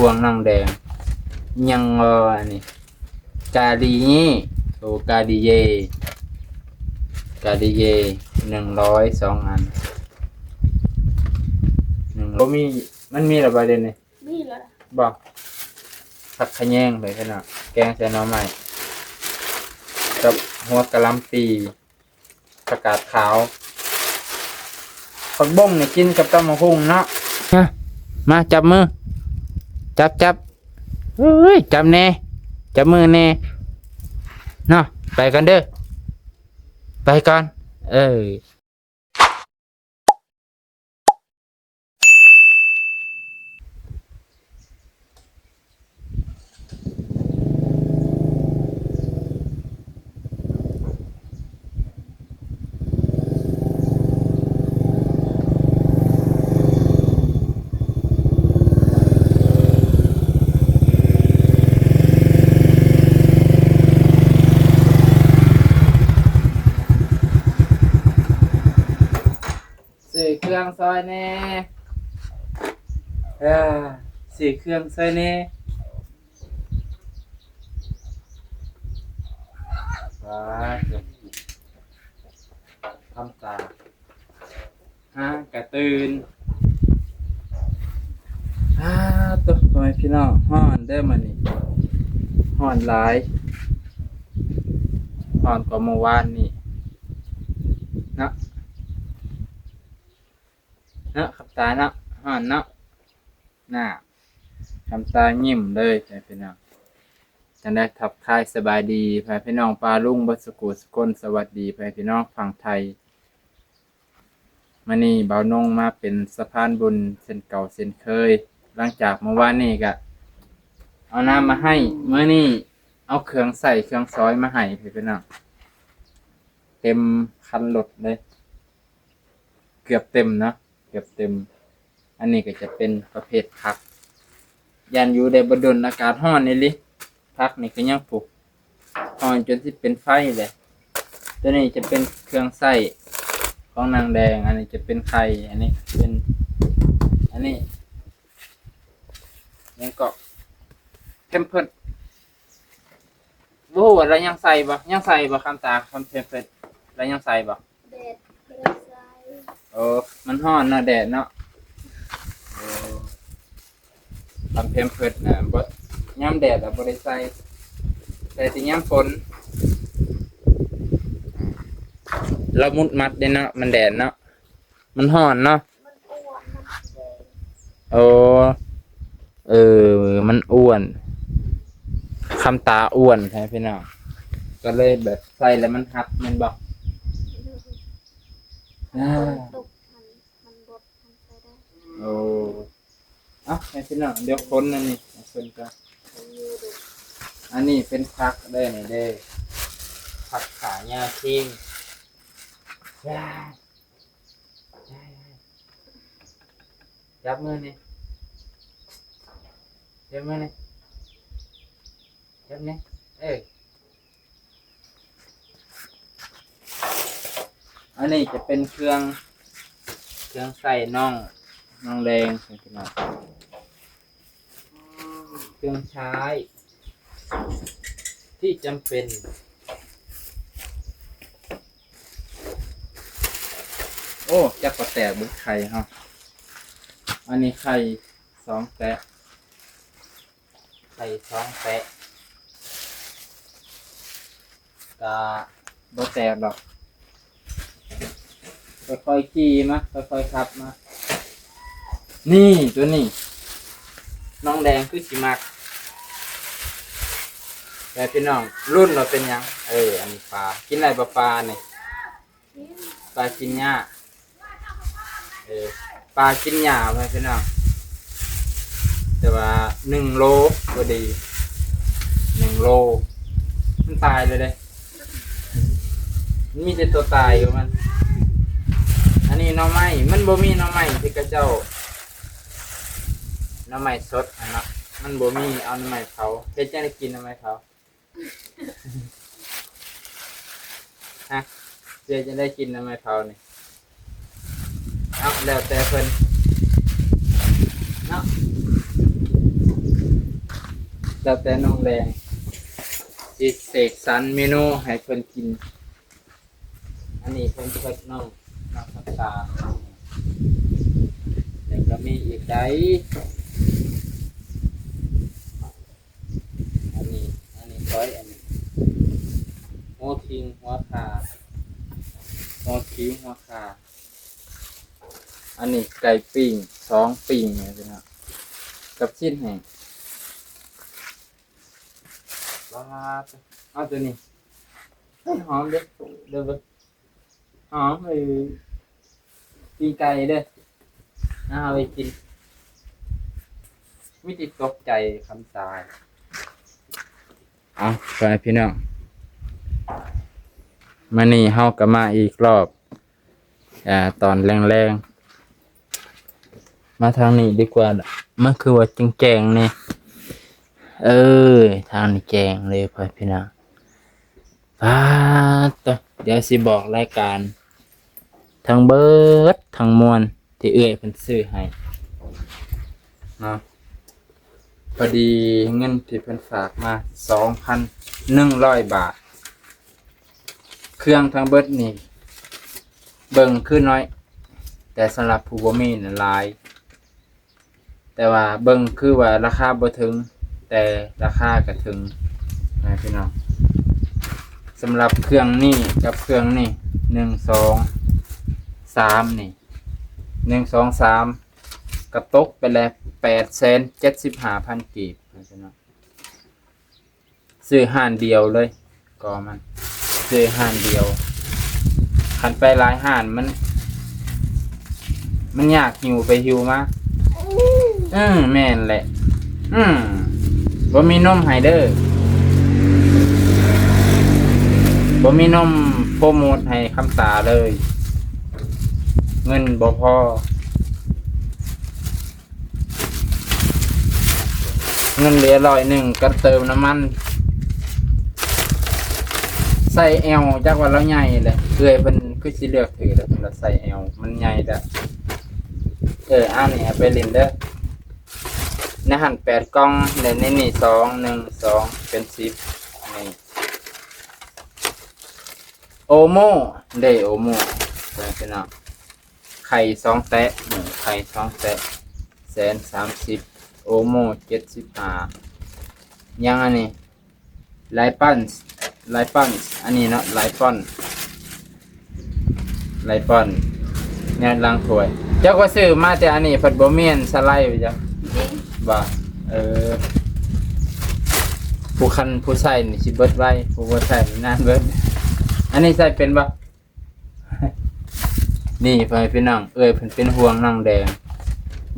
ພວງນ້ອງແດງ ຍັງບໍ່ອັນນີ້ ກາລີເຍ ໂອ ກາລີເຍ ກາລີເຍ ໜຶ່ງຮ້ອຍ ສອງອັນ ໜຶ່ງ ບໍ່ມີ ມັນມີແລ້ວບໍ່ດຽວນີ້? ມີແລ້ວ ບໍ່ ຜັກຂະແຍງໄປຊັ້ນເນາະ ແກງໃສ່ໜໍ່ໄມ້ ກັບຫົວກະຫຼ່ຳປີ ຜັກກາດຂາວ ຜັກບົ້ງນີ້ກິນກັບຕຳບັກຫຸ່ງເນາະ ມາ ມາຈັບມື ຈັບ ຈັບ ເອີຍ ຈັບແດ່ ຈັບມືແດ່ເນາະ ໄປກ່ອນເດີ ໄປກ່ອນ ເອີ. ຊື້ເຄື່ອງຊ່ອຍແດ່ ເອີ ຊື້ເຄື່ອງຊ່ອຍແດ່ ວ້າ ຄຳຕາ ຫາກະຕື່ນ ອ້າ ໂຕ ພໍ່ແມ່ພີ່ນ້ອງ ຮ້ອນເດີມື້ນີ້ ຮ້ອນຫຼາຍ ຮ້ອນກວ່າມື້ວານນີ້ເນາະ ເນາະ ຄຳຕາເນາະ ຮ້ອນເນາະ ໜ້າ ຄຳຕາຍິ້ມເລີຍ ພໍ່ແມ່ພີ່ນ້ອງ ຈັ່ງໃດ ທັກທາຍສະບາຍດີພໍ່ແມ່ພີ່ນ້ອງປ້າລຸງເບິດສຸຂູສຸຄົນ ສະຫວັດດີພໍ່ແມ່ພີ່ນ້ອງຝັ່ງໄທ ມື້ນີ້ບ່າວນົງມາເປັນສະພານບຸນເຊັ່ນເກົ່າເຊັ່ນເຄີຍ ຫຼັງຈາກມື້ວານນີ້ກະເອົານ້ຳມາໃຫ້ ມື້ນີ້ເອົາເຄື່ອງໃຊ້ເຄື່ອງສອຍມາໃຫ້ ພີ່ນ້ອງ ເຕັມຄັນລົດເລີຍ ເກືອບເຕັມເນາະ ເກືອບເຕັມ ອັນນີ້ກໍຈະເປັນປະເພດຜັກ ຢ້ານຢູ່ໄດ້ບໍ່ດົນ ອາກາດຮ້ອນອີ່ຫຼີ ຜັກນີ້ກໍຍັງປຸກ ຮ້ອນຈົນຊິເປັນໄຟແຫຼະ ໂຕນີ້ຈະເປັນເຄື່ອງໃຊ້ຂອງນາງແດງ ອັນນີ້ຈະເປັນໄຂ່ ອັນນີ້ເປັນ ອັນນີ້ຫຍັງເກາະ ແພມເພີດ ບໍ່ຮູ້ວ່າລາວຍັງໃສ່ບໍ່ ຍັງໃສ່ບໍ່ ຄຳຕາ ຄຳ ແພມເພີດ ລາວຍັງໃສ່ບໍ່? ແດດບໍ່ໄດ້ໃສ່ ໂອ້ ມັນຮ້ອນເນາະ ແດດເນາະ ໂອ້ ຄຳ ແພມເພີດນະ ບໍ່ ຍາມແດດລະບໍ່ໄດ້ໃສ່ ໃສ່ແຕ່ຍາມຝົນ ລາວມຸດມັດເດ້ເນາະ ມັນແດດເນາະ ມັນຮ້ອນເນາະ ມັນອ້ວນ ມັນແດງ ໂອ້ ເອີ ມັນອ້ວນ ຄຳຕາອ້ວນແທ້ພີ່ນ້ອງ ກໍເລີຍແບບໃສ່ແລ້ວມັນຮັດແມ່ນບໍ່? ອືມ ອ່າ ຝົນຕົກຫັ້ນມັນບົດຫັ້ນໃສ່ໄດ້ ໂອ້ ເອົ້າ ໃຫ້ພີ່ນ້ອງ ດຽວຄົນອັນນີ້ ໃຫ້ເພິ່ນກ່ອນ ອັນນີ້ເປັນຜັກເດ້ ນີ້ເດ້ ຜັກຂາຍາຄີງ ຢາ ຢາ ຢາ ຈັບມືນີ້ ຈັບມືນີ້ ແບບນີ້ ເອີ ອັນນີ້ຈະເປັນເຄື່ອງ ເຄື່ອງໃຊ້ນ້ອງ ນ້ອງແດງ ເປັນພີ່ນ້ອງ ເຄື່ອງໃຊ້ທີ່ຈຳເປັນ ໂອ້ ຈັກບໍ່ແຕກເບິດໄຂ່ເຮົາ ອັນນີ້ໄຂ່ສອງແຕະ ໄຂ່ສອງແຕະ ກະບໍ່ແຕກດອກ ຄ່ອຍໆຂີ່ມາ ຄ່ອຍໆຂັບມາ ນີ້ ໂຕນີ້ ນ້ອງແດງຄືຊິມັກ ແຕ່ພີ່ນ້ອງລຸ້ນວ່າເປັນຫຍັງ ເອີ ອັນນີ້ປາ ກິນໄດ້ບໍ່ປານີ້? ປາກິນຫຍ້າ ເອີ ປາກິນຫຍ້າໄປພີ່ນ້ອງ ແຕ່ວ່າໜຶ່ງໂລພໍດີ ໜຶ່ງໂລ ມັນຕາຍເລີຍເດ້ ມັນມີແຕ່ໂຕຕາຍຢູ່ມັນ ອັນນີ້ໜໍ່ໄມ້ ມັນບໍ່ມີໜໍ່ໄມ້ທີ່ເຂົາເຈົ້າ ໜໍ່ໄມ້ສົດຫັ້ນເນາະ ມັນບໍ່ມີ ເອົາໜໍ່ໄມ້ເຜົາ ເຮັດຈັ່ງໃດກິນໜໍ່ໄມ້ເຜົາ? ຮະ ເຈົ້າຈະໄດ້ກິນນຳໄມ້ເຜົານີ້ ເອົາ ແລ້ວແຕ່ເພິ່ນເນາະ. ແລ້ວແຕ່ນ້ອງແດງຊິເສກສັນເມນູໃຫ້ເພິ່ນກິນ. ອັນນີ້ເພິ່ນເພິ່ນນ້ອງ ນ້ອງນ້ຳຕານ ແລ້ວກໍມີອີກໃດ໋. ອັນນີ້ ອັນນີ້ກ້ອຍ ອັນນີ້ຫົວຄິງຫົວຂ່າ ຫົວຄິງຫົວຂ່າ. ອັນນີ້ໄກ່ປີ້ງ ສອງປີ້ງນີ້ພີ່ນ້ອງ ກັບຊີ້ນແຫ້ງ. ວ້າ ເອົາຕົວນີ້ ເຮີ້ຍ ຫອມເດີ້ ເດີ້ເບິ່ງ ຫອມ ເອີ ປີ້ງໄກ່ເດີ້ ເອົາໄປກິນ. ມີແຕ່ຕົກໃຈຄຳຕາຍ. ເອົາ ໄປພີ່ນ້ອງ ມື້ນີ້ເຮົາກໍມາອີກລອບ ອ່າ ຕອນແລງໆ ມາທາງນີ້ດີກວ່າ ມັນຄືວ່າແຈ້ງໆ ນີ້ ເອີ ທາງນີ້ແຈ້ງເລີຍພໍ່ແມ່ພີ່ນ້ອງ. ປາດໂທ້ ດຽວຊິບອກລາຍການທັງເບິດທັງມວນທີ່ເອື້ອຍເພິ່ນຊື້ໃຫ້ເນາະ. ພໍດີເງິນທີ່ເພິ່ນຝາກມາ ສອງພັນໜຶ່ງຮ້ອຍບາດ. ເຄື່ອງທັງເບິດນີ້ເບິ່ງຄືໜ້ອຍ ແຕ່ສຳລັບຜູ້ບໍ່ມີນະຫຼາຍ. ແຕ່ວ່າເບິ່ງຄືວ່າລາຄາບໍ່ເຖິງ ແຕ່ລາຄາກະເຖິງນະພີ່ນ້ອງ. ສຳລັບເຄື່ອງນີ້ກັບເຄື່ອງນີ້ ໜຶ່ງ ສອງ ສາມ ນີ້ ໜຶ່ງ ສອງ ສາມ ກະຕົກໄປແລ້ວ ແປດແສນເຈັດສິບຫ້າພັນກີບນະພີ່ນ້ອງ. ຊື້ຮ້ານດຽວເລີຍ ກໍມັນຊື້ຮ້ານດຽວ. ຄັນໄປຫຼາຍຮ້ານມັນ ມັນຍາກຫິ້ວໄປຫິ້ວມາ. ເອີ ແມ່ນແຫຼະ. ອືມ ບໍ່ມີນົມໃຫ້ເດີ້ ບໍ່ມີນົມໂປຣໂມດໃຫ້ຄຳຕາເລີຍ ເງິນບໍ່ພໍ. ເງິນເຫຼືອຮ້ອຍໜຶ່ງ ກໍເຕີມນ້ຳມັນ. ໄຊແອລ ຈັກວ່າລາວໃຫຍ່ແຫຼະ ເອື້ອຍເພິ່ນຄືຊິເລືອກຖືກແຫຼະ ເພິ່ນວ່າໄຊແອລມັນໃຫຍ່ແລ້ວ. ເອີ ອັນນີ້ເອົາໄປຫຼິ້ນເດີ້. ໃນຫັ້ນແປດກ່ອງ ແລະ ໃນນີ້ສອງ ໜຶ່ງ ສອງ ເປັນສິບ ນີ້ ໂອໂມເດ້ ໂອໂມ ເພິ່ນເນາະ. ໄຂ່ສອງແຕະ ເອີ ໄຂ່ສອງແຕະ ແສນສາມສິບ ໂອໂມ ເຈັດສິບຫ້າ. ຍັງອັນນີ້ ໄລປອນ ໄລປອນ ອັນນີ້ເນາະ ໄລປອນ ໄລປອນ ແນວລ້າງຖ້ວຍ. ເຈົ້າກໍຊື້ມາແຕ່ອັນນີ້ ເພິ່ນບໍ່ມີອັນສະໄລໄປຈ້ະ ບໍ່? ເອີ ຜູ້ຄັນ ຜູ້ໃຊ້ນີ້ຊິເບິດໄວ ຜູ້ບໍ່ໃຊ້ນີ້ນານເບິດ. ອັນນີ້ໃຊ້ເປັນບໍ່? ນີ້ ພໍ່ແມ່ພີ່ນ້ອງ ເອື້ອຍເພິ່ນເປັນຫ່ວງນ້ອງແດງ.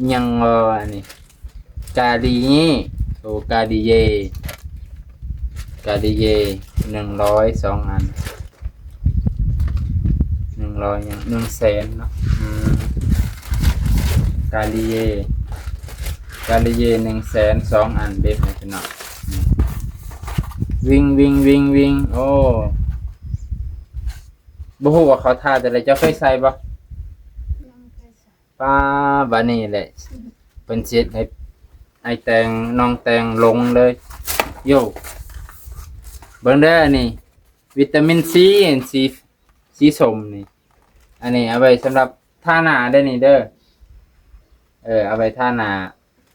ຫຍັງບໍ່ອັນນີ້? ກາລີເຍ ໂອ ກາລີເຍ ກາລີເຍ ໜຶ່ງຮ້ອຍ ສອງອັນ ໜຶ່ງຮ້ອຍຫຍັງ ໜຶ່ງແສນເນາະ. ອືມ ກາລີເຍ ກາລີເຍ ໜຶ່ງແສນ ສອງອັນເດ້ ພີ່ນ້ອງ. ວິງ ວິງ ວິງ ວິງ ໂອ້ ບໍ່ຮູ້ວ່າເຂົາທາແຕ່ໃດ ເຈົ້າເຄີຍໃສ່ບໍ່? ຍັງບໍ່ເຄີຍໃສ່. ປ້າ ບາດນີ້ແຫຼະ ເພິ່ນຊິເຮັດໃຫ້ອ້າຍແຕງ ນ້ອງແຕງຫຼົງເລີຍ. ໂຢ ເບິ່ງເດີ້ ອັນນີ້ ວິຕາມິນຊີ ອັນສີ ສີສົ້ມນີ້ ອັນນີ້ເອົາໄວ້ສຳລັບທາໜ້າເດີ້ນີ້ເດີ້. ເອີ ເອົາໄວ້ທາໜ້າ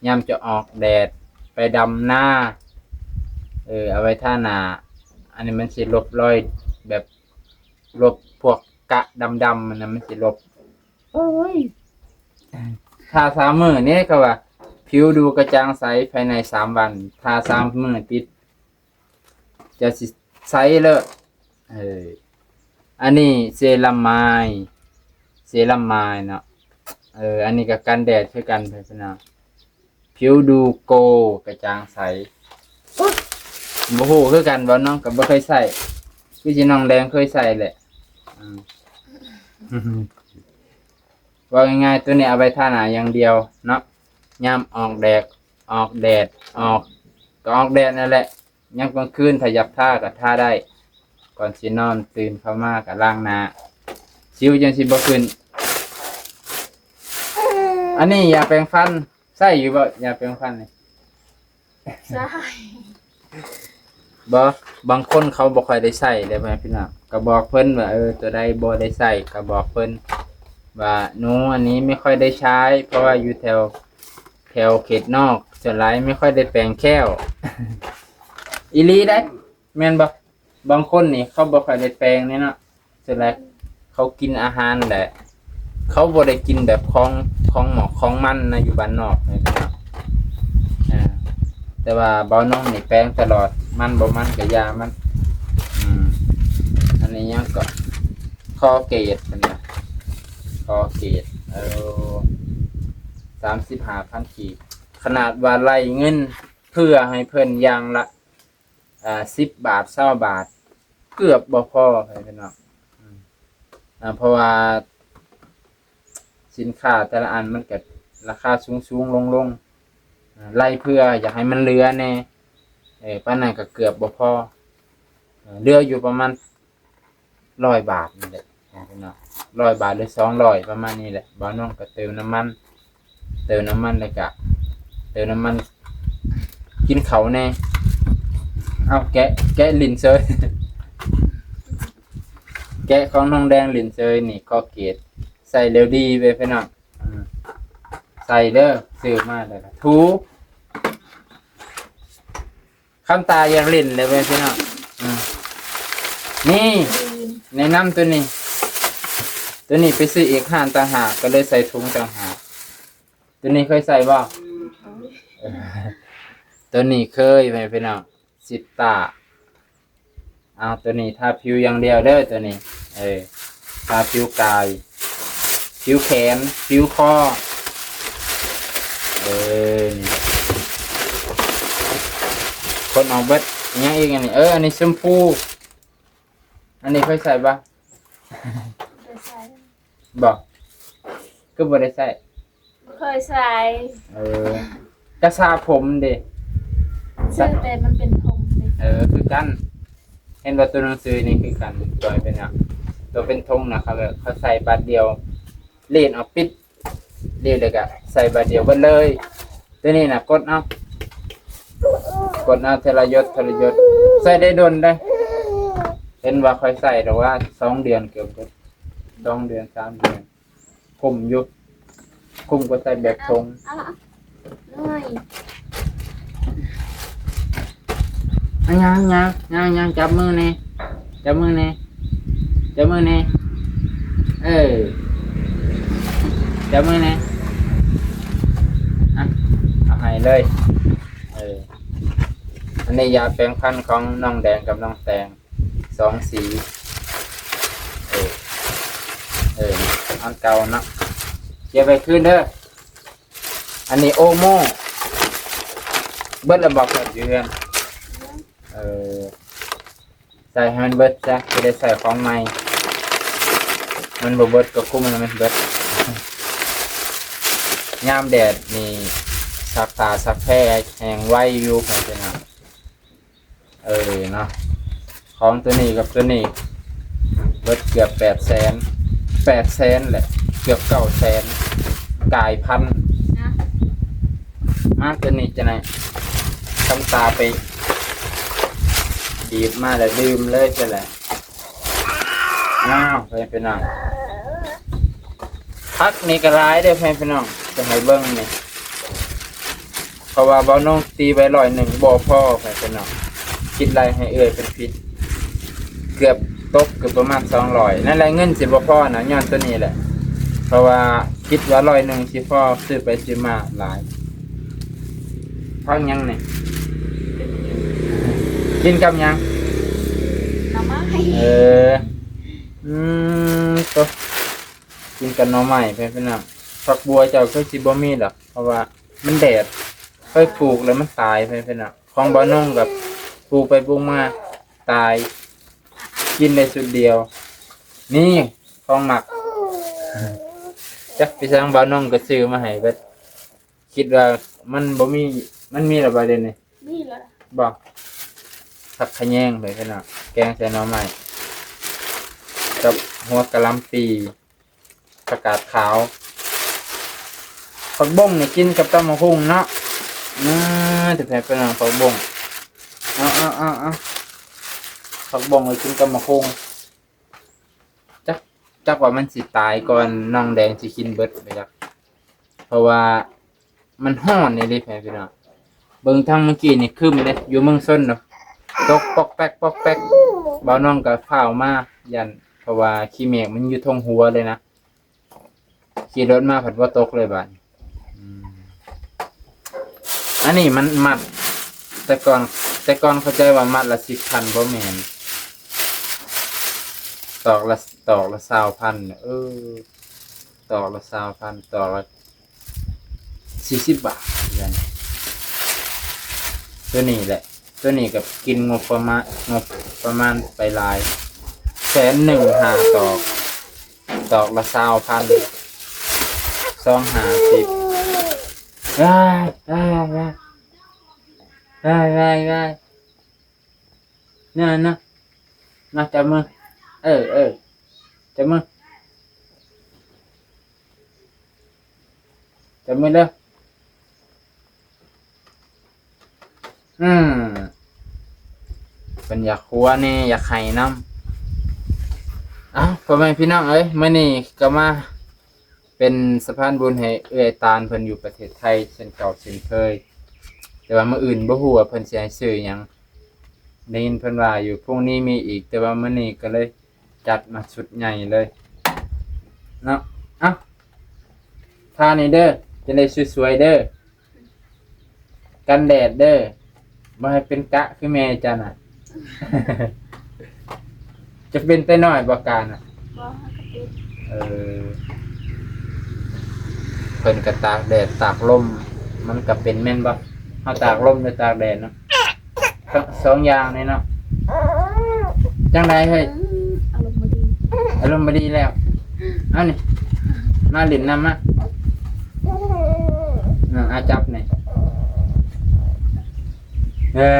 ຍາມຈະອອກແດດ ໄປດຳນາ ເອີ ເອົາໄວ້ທາໜ້າ. ອັນນີ້ມັນຊິລົບຮອຍແບບ ລົບພວກກະດຳໆ ມັນນະ ມັນຊິລົບ. ໂອ້ຍ ທາສາມມື້ນີ້ ເຂົາວ່າ ຜິວດູກະຈ່າງໃສພາຍໃນສາມວັນ ທາສາມມື້ຕິດ ຈະຊິໃສເລີຍ. ເອີ ອັນນີ້ເຊຣາມາຍ ເຊຣາມາຍເນາະ. ເອີ ອັນນີ້ກໍກັນແດດຄືກັນ ພີ່ນ້ອງ. ຜິວດູໂກ ກະຈ່າງໃສ. ໂອ້ຍ ບໍ່ຮູ້ຄືກັນ ເວົ້ານ້ອງກໍບໍ່ເຄີຍໃຊ້ ຄືຊິນ້ອງແດງເຄີຍໃຊ້ແຫຼະ. ອືມ ເວົ້າງ່າຍໆ ໂຕນີ້ເອົາໄວ້ທາໜ້າຢ່າງດຽວເນາະ. ຍາມອອກແດດ ອອກແດດ ອອກ ກໍອອກແດດນັ້ນແຫຼະ. ຍາມກາງຄືນຖ້າຢາກທາກໍທາໄດ້ ກ່ອນຊິນອນ ຕື່ນເຂົ້າມາກໍລ້າງໜ້າ ສິວຈັ່ງຊິບໍ່ຂຶ້ນ. ອັນນີ້ຢາແປງຟັນ ໃຊ້ຢູ່ບໍ່ ຢາແປງຟັນນີ້? ໃສ່ ບໍ່ ບາງຄົນເຂົາບໍ່ຄ່ອຍໄດ້ໃຊ້ເດ້ ພໍ່ແມ່ພີ່ນ້ອງ ກໍບອກເພິ່ນວ່າ ເອີ ຕົວໃດບໍ່ໄດ້ໃຊ້ກໍບອກເພິ່ນວ່າ ໜູ ອັນນີ້ໄມ່ຄ່ອຍໄດ້ໃຊ້ ເພາະວ່າຢູ່ແຖວ ແຖວເຂດນອກ ສ່ວນຫຼາຍໄມ່ຄ່ອຍໄດ້ແປງແຂ້ວ ອີ່ຫຼີເດ້ ແມ່ນບໍ່? ບາງຄົນນີ້ເຂົາບໍ່ຄ່ອຍໄດ້ແປງເດ້ເນາະ ສ່ວນຫຼາຍເຂົາກິນອາຫານແຫຼະ ເຂົາບໍ່ໄດ້ກິນແບບຂອງ ຂອງໝອກຂອງມັນນະ ຢູ່ບ້ານນອກນີ້ເນາະ ອ່າ ແຕ່ວ່າບ່າວນົງນີ້ແປງຕະຫຼອດ ມັນບໍ່ມັນກໍຢ່າມັນ ອືມ ອັນນີ້ຫຍັງເກາະ ຄໍເກດເພິ່ນວ່າ ຄໍເກດ ເອີ ສາມສິບຫ້າພັນກີບ ຂະໜາດວ່າໄລ່ເງິນເພື່ອໃຫ້ເພິ່ນຢ່າງລະ ອ່າ ສິບບາດ ຊາວບາດ ເກືອບບໍ່ພໍ ພໍ່ແມ່ພີ່ນ້ອງ ອືມ ອ່າ ເພາະວ່າສິນຄ້າແຕ່ລະອັນມັນກໍລາຄາສູງໆລົງໆ ອ່າ ໄລ່ເພື່ອຢາກໃຫ້ມັນເຫຼືອແດ່ ເອີ ປານນັ້ນກໍເກືອບບໍ່ພໍ ເອີ ເຫຼືອຢູ່ປະມານຮ້ອຍບາດນີ້ແຫຼະ ພີ່ນ້ອງ ຮ້ອຍບາດ ຫຼື ສອງຮ້ອຍ ປະມານນີ້ແຫຼະ ບ່າວນົງກໍເຕີມນ້ຳມັນ ເຕີມນ້ຳມັນ ແລ້ວກະເຕີມນ້ຳມັນກິນເຂົ້າແດ່ ເອົ້າ ແກະ ແກະຫຼິ້ນເຊີຍ ແກະຂອງນ້ອງແດງຫຼິ້ນເຊີຍ ນີ້ຄໍເກດ ໃສ່ແລ້ວດີເວີຍພີ່ນ້ອງ ອືມ ໃສ່ເດີ ຊື້ມາແລ້ວກະຖູ ຄຳຕາຢາກຫຼິ້ນເລີຍເວີຍພີ່ນ້ອງ ອືມ ນີ້ ແນະນຳຕົວນີ້ ຕົວນີ້ໄປຊື້ອີກຮ້ານຕ່າງຫາກ ກໍເລີຍໃສ່ຖົງຕ່າງຫາກ ຕົວນີ້ເຄີຍໃສ່ບໍ່? ຕົວນີ້ເຄີຍ ແມ່ນພີ່ນ້ອງ ຊິດຕາ ເອົາ ຕົວນີ້ທາຜິວຢ່າງດຽວເດີ ຕົວນີ້ ເອີ ທາຜິວກາຍ ຜິວແຂນ ຜິວຄໍ ເອີ ນີ້ແຫຼະ ຄົນອອກເບິດ ອີຫຍັງອີກອັນນີ້ ເອີ ອັນນີ້ແຊມພູ ອັນນີ້ເຄີຍໃສ່ບໍ່? ບໍ່ໄດ້ໃສ່ ບໍ່ ຄືບໍ່ໄດ້ໃສ່? ບໍ່ເຄີຍໃສ່ ເອີ ກະສະຜົມເດ ຊື່ແຕ່ມັນເປັນຜົມເດ ເອີ ຄືກັນ ເຫັນບໍ່ ຕົວໜັງສືນີ້ຄືກັນ ຕົວເປັນຫຍັງ ຕົວເປັນຖົງນະ ເຂົາ ເຂົາໃສ່ບາດດຽວ ລີດອອກປິດ ນີ້ ແລ້ວກະໃສ່ບາດດຽວເບິດເລີຍ ຕົວນີ້ນະ ກົດເອົາ ກົດເອົາເທື່ອລະຢົດ ເທື່ອລະຢົດ ໃສ່ໄດ້ດົນເດ້ ເຫັນວ່າຂ້ອຍໃສ່ແຕ່ວ່າສອງເດືອນເກືອບເບິດ ສອງເດືອນ ສາມເດືອນ ຄຸ້ມຢູ່ ຄຸ້ມກວ່າໃສ່ແບບຖົງ ເອົາລະ ເອົາລະ ເອົາ ອ່ະ ຍ່າງ ຍ່າງ ຍ່າງ ຍ່າງ ຈັບມືແດ່ ຈັບມືແດ່ ຈັບມືແດ່ ເອີ ຈັບມືແດ່ ອ່ະ ເອົາໃຫ້ເລີຍ ເອີ ອັນນີ້ຢາແປງຟັນຂອງນ້ອງແດງກັບນ້ອງແຕງ ສອງສີ ເອີ ເອີ ອັນເກົ່າເນາະ ເກັບໄວ້ຄືນເດີ ອັນນີ້ໂອໂມ ເບິດແລ້ວບໍ່ ເພິ່ນຢູ່ເຮືອນ ເອີ ໃສ່ໃຫ້ມັນເບິດຊະ ຈະໄດ້ໃສ່ຂອງໃໝ່ ມັນບໍ່ເບິດກໍຄຸມໃຫ້ມັນເບິດ ຍາມແດດນີ້ ຊັກຜ້າຊັກແພແຫ້ງໄວຢູ່ ເພິ່ນວ່າ ເອີເນາະ ຂອງຕົວນີ້ກັບຕົວນີ້ ເບິດເກືອບແປດແສນ ແປດແສນແຫຼະ ເກືອບເກົ້າແສນ ກາຍພັນ ນະ ມາຕົວນີ້ຈັ່ງໃດ ຄຳຕາໄປ ດີບມາແລ້ວດື່ມເລີຍຊັ້ນແຫຼະ ອ້າວ ເພື່ອນພີ່ນ້ອງ ຜັກນີ້ກໍຫຼາຍເດີເພື່ອນພີ່ນ້ອງ ຈະໃຫ້ເບິ່ງນີ້ ເພາະວ່າບ່າວນົງຕີໄວ້ຮ້ອຍໜຶ່ງບໍ່ພໍ ເພື່ອນພີ່ນ້ອງ ຄິດໄລ່ໃຫ້ເອື້ອຍເພິ່ນຜິດ ເກືອບຕົກເກືອບປະມານສອງຮ້ອຍ ນັ້ນແຫຼະ ເງິນຊິບໍ່ພໍນະ ຍ້ອນຕົວນີ້ແຫຼະ ເພາະວ່າຄິດວ່າຮ້ອຍໜຶ່ງຊິພໍ ຊື້ໄປຊື້ມາຫຼາຍ ຜັກຫຍັງນີ້? ກິນກັບຫຍັງ? ໜໍ່ໄມ້ ເອີ ອືມ ໂຕ ກິນກັບໜໍ່ໄມ້ ເພື່ອນພີ່ນ້ອງ ຜັກບົວເຈົ້າຄືຊິບໍ່ມີດອກ ເພາະວ່າມັນແດດ ເຄີຍປູກແລ້ວມັນຕາຍ ເພື່ອນພີ່ນ້ອງ ຂອງບ່າວນົງກໍປູກໄປປູກມາຕາຍ ກິນໄດ້ຊຸດດຽວ ນີ້ຂອງມັກ ຈັກໄປທາງບ່າວນົງກໍຊື້ມາໃຫ້ເບິດ ຄິດວ່າມັນບໍ່ມີ ມັນມີແລ້ວບໍ່ດຽວນີ້? ມີແລ້ວ ບໍ່? ຜັກຂະແຍງໄປພີ່ນ້ອງ ແກງໃສ່ໜໍ່ໄມ້ ກັບຫົວກະຫຼ່ຳປີ ຜັກກາດຂາວ ຜັກບົ້ງນີ້ກິນກັບຕຳບັກຫຸ່ງເນາະ ອືມ. ເອີ ແຕ່ແພເປັນຫຍັງ ຜັກບົ້ງ ເອົາ ເອົາ ເອົາ ເອົາ ຜັກບົ້ງໄວ້ກິນກັບໝາກຫຸ່ງ. ຈັກ ຈັກວ່າມັນຊິຕາຍກ່ອນນ້ອງແດງຊິກິນເບິດບໍ່ຈັກ ເພາະວ່າມັນຮ້ອນອີ່ຫຼີແພພີ່ນ້ອງ. ເບິ່ງທາງເມື່ອກີ້ນີ້ຄຶ້ມເດ້ ຢູ່ເມືອງຊົນເນາະ ຕົກປອກແປກ ປອກແປກ. ບ່າວນ້ອງກໍຟ້າວມາຢ້ານ ເພາະວ່າຂີ້ເມກມັນຢູ່ທົ່ງຫົວເລີຍນະ. ຂີ່ລົດມາພັດບໍ່ຕົກເລີຍບາດນີ້. ອືມ ອັນນີ້ມັນມັດ ແຕ່ກ່ອນ ແຕ່ກ່ອນເຂົ້າໃຈວ່າມັດລະສິບພັນ ບໍ່ແມ່ນ ຕອກລະ ຕອກລະຊາວພັນ. ເອີ ຕອກລະຊາວພັນ ຕອກລະສີ່ສິບບາດ. ໂຕນີ້ແຫຼະ ໂຕນີ້ກໍກິນງົບປະມານ ງົບປະມານໄປຫຼາຍ ແສນໜຶ່ງຫ້າຕອກ ຕອກລະຊາວພັນ ສອງຫ້າສິບ. ວ້າຍ ວ້າຍ ວ້າຍ ວ້າຍ ວ້າຍ ວ້າຍ. ນະ ນະ ນະ ຈັບມື ເອີ ເອີ ຈັບມື ຈັບມືເດີ. ອືມ ເພິ່ນຢາກຫົວແດ່ ຢາກໄຫ້ນຳ. ເອົ້າ ພໍ່ແມ່ພີ່ນ້ອງເອີຍ ມື້ນີ້ກໍມາເປັນສະພານບຸນໃຫ້ເອື້ອຍຕານເພິ່ນຢູ່ປະເທດໄທເຊັ່ນເກົ່າເຊັ່ນເຄີຍ. ແຕ່ວ່າມື້ອື່ນບໍ່ຮູ້ວ່າເພິ່ນຊິໃຫ້ຊື້ຫຍັງ ໄດ້ຍິນເພິ່ນວ່າຢູ່ ພລຸ່ງນີ້ມີອີກ ແຕ່ວ່າມື້ນີ້ກໍເລີຍຈັດມາຊຸດໃຫຍ່ເລີຍເນາະ. ເອົ້າ ທານີ້ເດີ ຈະໄດ້ສວຍໆເດີ ກັນແດດເດີ ບໍ່ໃຫ້ເປັນກະຄືແມ່ເຈົ້ານະ. ຈະເປັນແຕ່ນ້ອຍບໍ່ກະນະ? ບໍ່ ເຮົາກໍເປັນ. ເອີ ເພິ່ນກໍຕາກແດດຕາກລົມ ມັນກໍເປັນແມ່ນບໍ່? ເຮົາຕາກລົມ ຫຼື ຕາກແດດເນາະ? ສອງ ສອງຢ່າງນີ້ເນາະ. ຈັ່ງໃດເຮີ້ຍ? ອາລົມບໍ່ດີ ອາລົມບໍ່ດີແລ້ວ. ເອົານີ້ ມາຫຼິ້ນນຳມາ. ເອີ ອາ ຈັບນີ້. ເອີ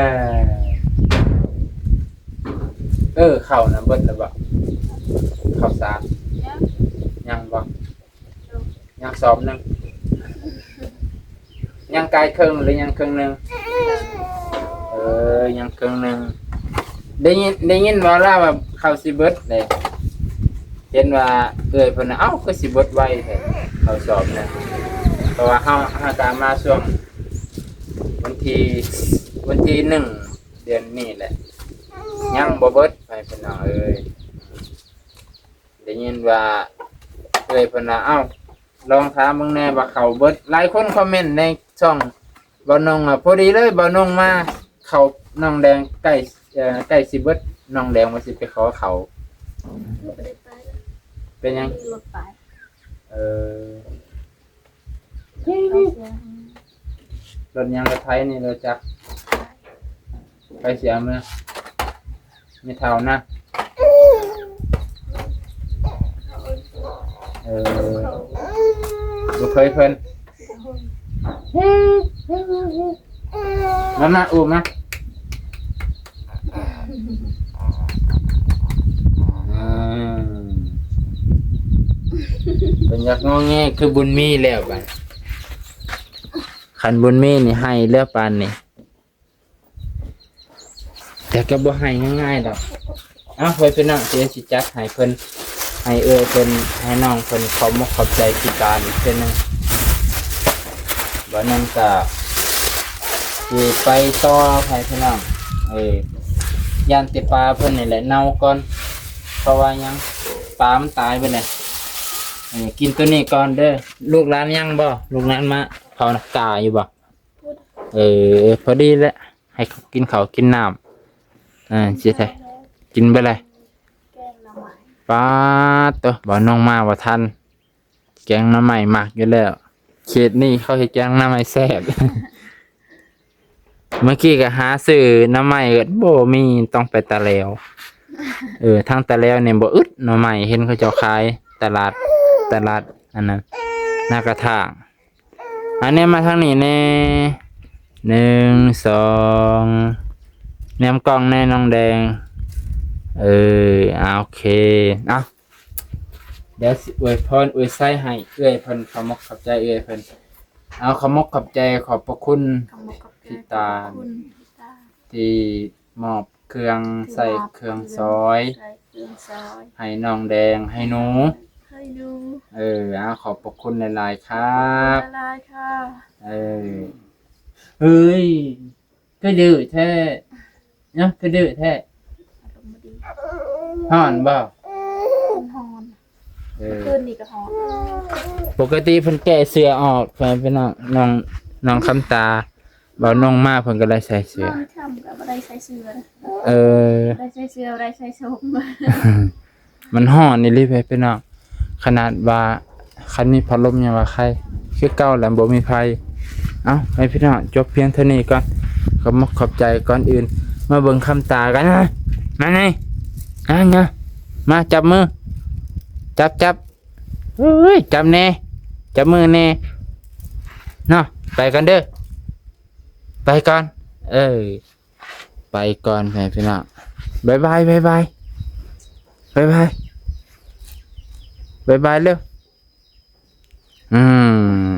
ເອີ ເຂົ້ານະເບິດແລ້ວບໍ່? ເຂົ້າສານ ຍັງ ຍັງບໍ່? ຍັງສອບໜຶ່ງ ຍັງກາຍເຄິ່ງ ຫຼື ຍັງເຄິ່ງໜຶ່ງ? ເອີ ຍັງເຄິ່ງໜຶ່ງ. ໄດ້ຍິນ ໄດ້ຍິນເວົ້າລາວວ່າເຂົ້າຊິເບິດເດ້ ເຫັນວ່າເອື້ອຍເພິ່ນນະ ເອົ້າ ຄືຊິເບິດໄວແທ້ ເຂົ້າສອບນະ. ເພາະວ່າເຮົາ ເຮົາກະມາຊ່ວງວັນທີ ວັນທີໜຶ່ງ ເດືອນນີ້ແຫຼະ ຍັງບໍ່ເບິດ ພໍ່ແມ່ພີ່ນ້ອງເອີຍ. ໄດ້ຍິນວ່າເອື້ອຍເພິ່ນວ່າ ເອົ້າ ລອງຖາມເບິ່ງແດ່ວ່າເຂົ້າເບິດ. ຫຼາຍຄົນຄອມເມັນໃນຊ່ອງບ່າວນົງວ່າ ພໍດີເລີຍ ບ່າວນົງມາ ເຂົ້ານ້ອງແດງໃກ້ ເອີ ໃກ້ຊິເບິດ ນ້ອງແດງວ່າຊິໄປຂໍເຂົ້າ. ບໍ່ໄດ້ໄປລະ. ເປັນຫຍັງ? ມີລົດໄປ. ເອີ ລົດຫຍັງ? ລົດໄຖນີ້ ລົດຈັກ. ໃຜຊິເອົາເມືອ? ແມ່ເຖົ້ານະ. ເອີ ລູກເຂີຍເພິ່ນ. ມາ ມາ ອູ້ມມາ. ອືມ ເພິ່ນຢາກງໍແງຄືບຸນມີແລ້ວບາດ. ຄັນບຸນມີນີ້ໄຫ້ແລ້ວປານນີ້ ແຕ່ກໍບໍ່ໄຫ້ງ່າຍໆດອກ. ເອົາ ພໍ່ແມ່ພີ່ນ້ອງ ດຽວຊິຈັດໃຫ້ເພິ່ນ ໃຫ້ເອື້ອຍເພິ່ນ ໃຫ້ນ້ອງເພິ່ນ ຂອບມົກຂອບໃຈທີ່ການອີກເທື່ອໜຶ່ງ. ບາດນັ້ນກະຊິໄປຕໍ່ ພໍ່ແມ່ພີ່ນ້ອງ. ເອີ ຢ້ານແຕ່ປາເພິ່ນນີ້ແຫຼະເນົ່າກ່ອນ ເພາະວ່າຫຍັງ ປາມັນຕາຍເບິດແລ້ວ. ເອີ ກິນໂຕນີ້ກ່ອນເດີ. ລູກຫຼານຍັງບໍ່? ລູກຫຼານມາເຂົ້ານຳກາຢູ່ບໍ່? ເອີ ພໍດີແຫຼະ ໃຫ້ເຂົາກິນເຂົ້າກິນນ້ຳ. ເອີ ຊິໄດ້ກິນເບິດແລ້ວ. ແກງໜໍ່ໄມ້. ປາດໂຕ ບ່າວນົງມາບໍ່ທັນ. ແກງໜໍ່ໄມ້ມັກຢູ່ແລ້ວ ເຂດນີ້ເຂົາເຮັດແກງໜໍ່ໄມ້ແຊບ. ເມື່ອກີ້ກໍຫາຊື້ໜໍ່ໄມ້ກໍບໍ່ມີ ຕ້ອງໄປຕາແຫຼວ. ເອີ ທາງຕາແຫຼວນີ້ບໍ່ອຶດໜໍ່ໄມ້ ເຫັນເຂົາເຈົ້າຂາຍຕະຫຼາດ ຕະຫຼາດອັນນັ້ນ ນາກະທາງ. ອັນນີ້ມາທາງນີ້ແດ່ ໜຶ່ງ ສອງ ແນມກ້ອງແດ່ນ້ອງແດງ. ເອີ ອາ ໂອເຄ ເອົາ ດຽວຊິອວຍພອນອວຍໄຊໃຫ້ເອື້ອຍເພິ່ນ ຂອບມົກຂອບໃຈເອື້ອຍເພິ່ນ. ເອົາ ຂອບມົກຂອບໃຈ ຂອບພະຄຸນ ຂອບມົກຂອບ ພິຕານ ຂອບຄຸນພິຕານ ທີ່ມອບເຄື່ອງໃຊ້ເຄື່ອງສອຍ ໃຊ້ເຄື່ອງສອຍ ໃຫ້ນ້ອງແດງ ໃຫ້ໜູ ໃຫ້ໜູ. ເອີ ເອົາ ຂອບພະຄຸນຫຼາຍໆ ຄັບ ຂອບຄຸນຫຼາຍໆ ຄ່ະ. ເອີ ເອີຍ ຄືດື້ແທ້ ເນາະ ຄືດື້ແທ້. ອາລົມບໍ່ດີ ຮ້ອນບໍ່? ມັນຮ້ອນ ເອີ ຄືນນີ້ກໍຮ້ອນ. ປົກກະຕິເພິ່ນແກະເສື້ອອອກ ເພື່ອນພີ່ນ້ອງ ນ້ອງ ນ້ອງຄຳຕາ ບ່າວນົງມາເພິ່ນກໍໄດ້ໃສ່ເສື້ອ ນອນຄ່ຳກໍບໍ່ໄດ້ໃສ່ເສື້ອ. ເອີ ໄດ້ໃສ່ເສື້ອ ໄດ້ໃສ່ສົ້ງ. ມັນຮ້ອນອີ່ຫຼີເວີຍພີ່ນ້ອງ ຂະໜາດວ່າຄັນມີພັດລົມຍັງວ່າໄຄ ຄືເກົ່າແຫຼະ ບໍ່ມີໄຟ. ເອົ້າ ໃຫ້ພີ່ນ້ອງຈົບພຽງເທົ່ານີ້ກ່ອນ ຂອບມຸກຂອບໃຈ. ກ່ອນອື່ນມາເບິ່ງຄຳຕາກັນນະ ມານີ້ ມາ ມາ ມາຈັບມື ຈັບ ຈັບ ເອີຍ ຈັບແດ່ ຈັບມືແດ່ເນາະ. ໄປກ່ອນເດີ ໄປກ່ອນ ເອີ ໄປກ່ອນ ແມ່ພີ່ນ້ອງ ບາຍບາຍ ບາຍບາຍ ບາຍບາຍ ບາຍບາຍເລັວ. ອືມ